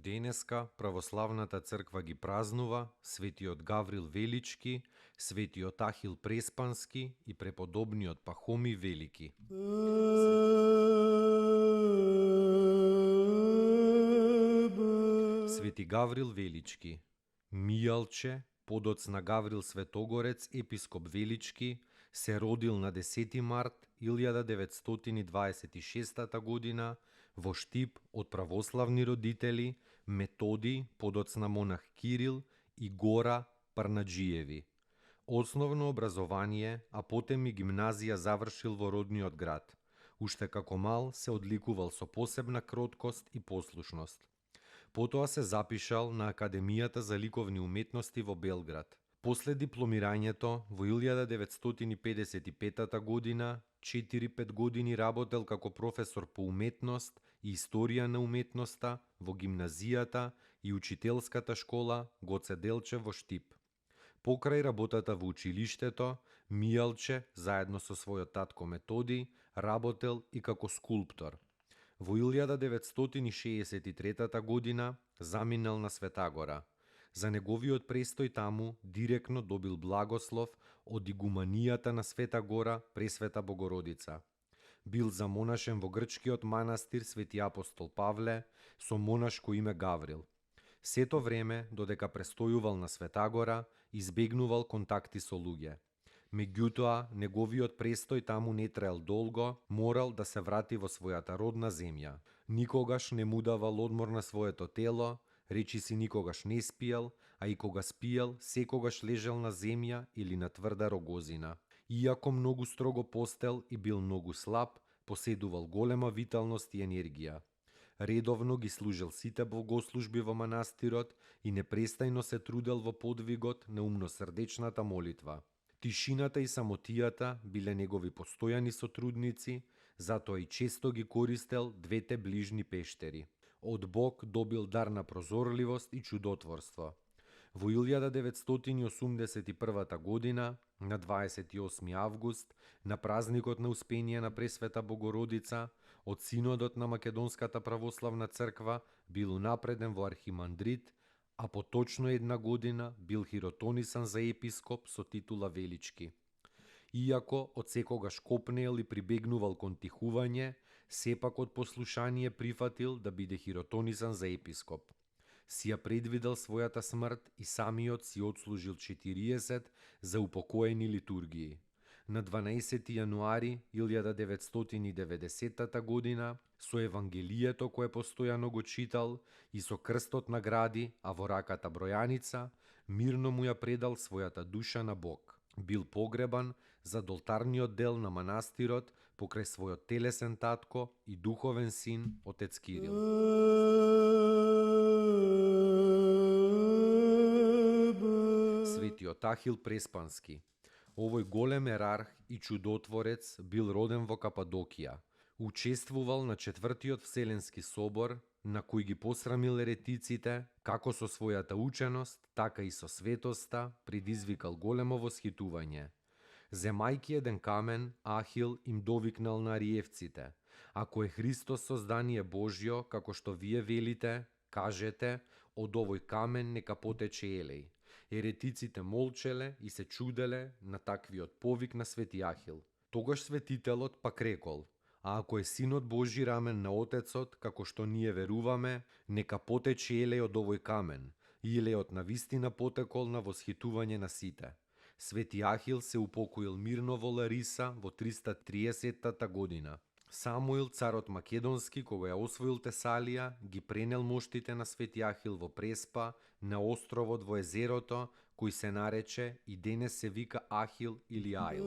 Денеска православната црква ги празнува светиот Гаврил Велички, светиот Ахил Преспански и преподобниот Пахоми Велики. Свети Гаврил Велички, Мијалче, подоц на Гаврил Светогорец, епископ Велички, се родил на 10 март 1926 година во Штип од православни родители Методи, подоц на монах Кирил и Гора Парнаджиеви. Основно образование, а потем и гимназија завршил во родниот град. Уште како мал се одликувал со посебна кроткост и послушност. Потоа се запишал на Академијата за ликовни уметности во Белград. После дипломирањето во 1955 година, 4-5 години работел како професор по уметност и историја на уметноста во гимназијата и учителската школа Гоце Делчев во Штип. Покрај работата во училиштето, Мијалче, заедно со својот татко Методи, работел и како скулптор. Во 1963 година заминал на Светагора. За неговиот престој таму директно добил благослов од игуманијата на Света Гора Пресвета Богородица. Бил замонашен во грчкиот манастир Свети апостол Павле со монашко име Гаврил. Сето време, додека престојувал на Светагора, избегнувал контакти со луѓе. Меѓутоа, неговиот престој таму не траел долго, морал да се врати во својата родна земја. Никогаш не му давал одмор на своето тело, речиси никогаш не спиел, а и кога спиел, секогаш лежел на земја или на тврда рогозина. Иако многу строго постел и бил многу слаб, поседувал голема виталност и енергија. Редовно ги служил сите богослужби во манастирот и непрестајно се трудел во подвигот на умносрдечната молитва. Тишината и самотијата биле негови постојани сотрудници, затоа и често ги користел двете ближни пештери. Од Бог добил дар на прозорливост и чудотворство. Во 1981 година, на 28 август, на празникот на Успение на Пресвета Богородица, од Синодот на Македонската православна црква бил унапреден во архимандрит, а по точно една година бил хиротонисан за епископ со титула Велички. Иако од секогаш копнеел и прибегнувал кон тихување, сепак од послушание прифатил да биде хиротонисан за епископ. Си ја предвидел својата смрт и самиот си отслужил 40 за упокоени литургии. На 12 јануари 1990 година, со Евангелието кое постојано го читал и со крстот на гради, а во раката бројаница, мирно му ја предал својата душа на Бог. Бил погребан за олтарниот дел на манастирот покрај својот телесен татко и духовен син, отец Кирил. Светиот Ахил Преспански. Овој голем ерарх и чудотворец бил роден во Кападокија. Учествувал на 4-тиот Вселенски собор, на кој ги посрамил еретиците, како со својата ученост, така и со светоста, предизвикал големо восхитување. Земајки еден камен, Ахил им довикнал на ариевците: ако е Христос создание Божјо, како што вие велите, кажете, од овој камен нека потече елеј. Еретиците молчеле и се чуделе на таквиот повик на Свети Ахил. Тогаш светителот пак рекол: а ако е синот Божи рамен на Отецот, како што ние веруваме, нека потече елеј од овој камен. И елејот на вистина потекол на восхитување на сите. Свети Ахил се упокоил мирно во Лариса во 330 година. Самуил, царот македонски, кога ја освоил Тесалија, ги пренел моштите на Свети Ахил во Преспа, на островот во езерото, кој се нарече и денес се вика Ахил или Аил.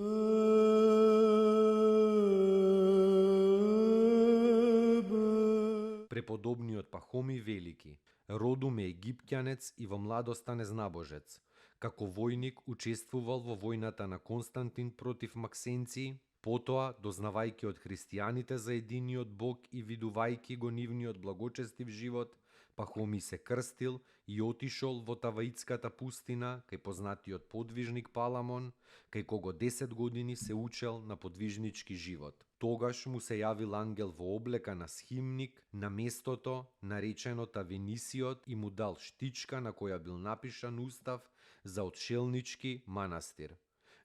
Преподобниот Пахоми велики, родум е египтјанец и во младоста незнабожец. Како војник учествувал во војната на Константин против Максенци, потоа, дознавајќи од христијаните за единиот Бог и видувајќи го нивниот благочестив живот, Пахоми се крстил и отишол во Таваитската пустина кај познатиот подвижник Паламон, кај кого 10 години се учел на подвижнички живот. Тогаш му се јавил ангел во облека на схимник на местото наречено Тавенисиот и му дал штичка на која бил напишан устав за отшелнички манастир.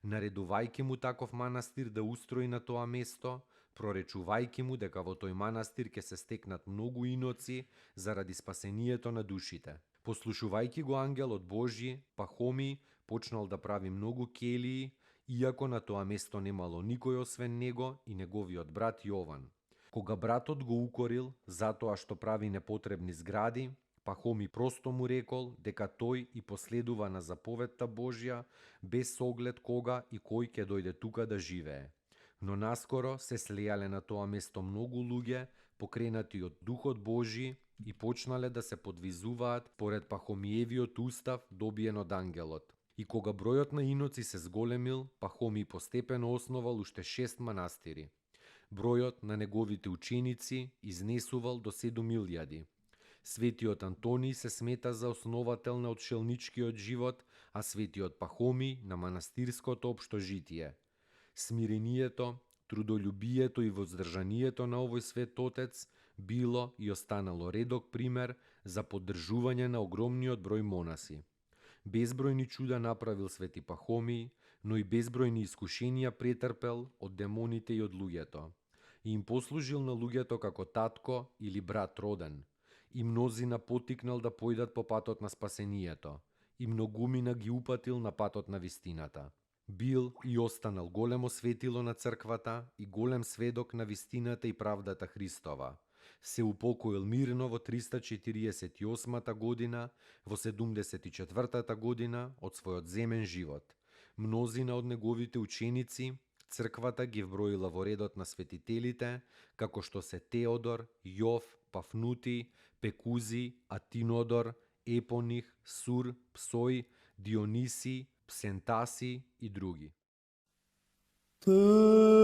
Наредувајќи му таков манастир да устрои на тоа место, проречувајќи му дека во тој манастир ќе се стекнат многу иноци заради спасението на душите. Послушувајќи го ангелот Божји, Пахоми почнал да прави многу келии, иако на тоа место немало никој освен него и неговиот брат Јован. Кога братот го укорил затоа што прави непотребни згради, Пахоми просто му рекол дека тој и последува на заповедта Божја без оглед кога и кој ќе дојде тука да живее. Но наскоро се слејале на тоа место многу луѓе, покренати од Духот Божји и почнале да се подвизуваат поред Пахомиевиот устав добиен од ангелот. И кога бројот на иноци се зголемил, Пахоми постепено основал уште 6 манастири. Бројот на неговите ученици изнесувал до 7.000. Светиот Антони се смета за основател на отшелничкиот живот, а светиот Пахоми на манастирското општожитие. Смирението, трудолюбието и воздржанието на овој свет отец било и останало редок пример за поддржување на огромниот број монаси. Безбројни чуда направил свети Пахоми, но и безбројни искушенија претрпел од демоните и од луѓето. И им послужил на луѓето како татко или брат роден. И мнозина потикнал да појдат по патот на спасението. И многумина ги упатил на патот на вистината. Бил и останал големо светило на црквата и голем сведок на вистината и правдата Христова. Се упокоил мирно во 348 година, во 74 година од својот земен живот. Мнозина од неговите ученици црквата ги вброила во редот на светителите, како што се Теодор, Јов, Пафнути, Пекузи, Атинодор, Епоних, Сур, Псој, Диониси, Псентаси и други. Te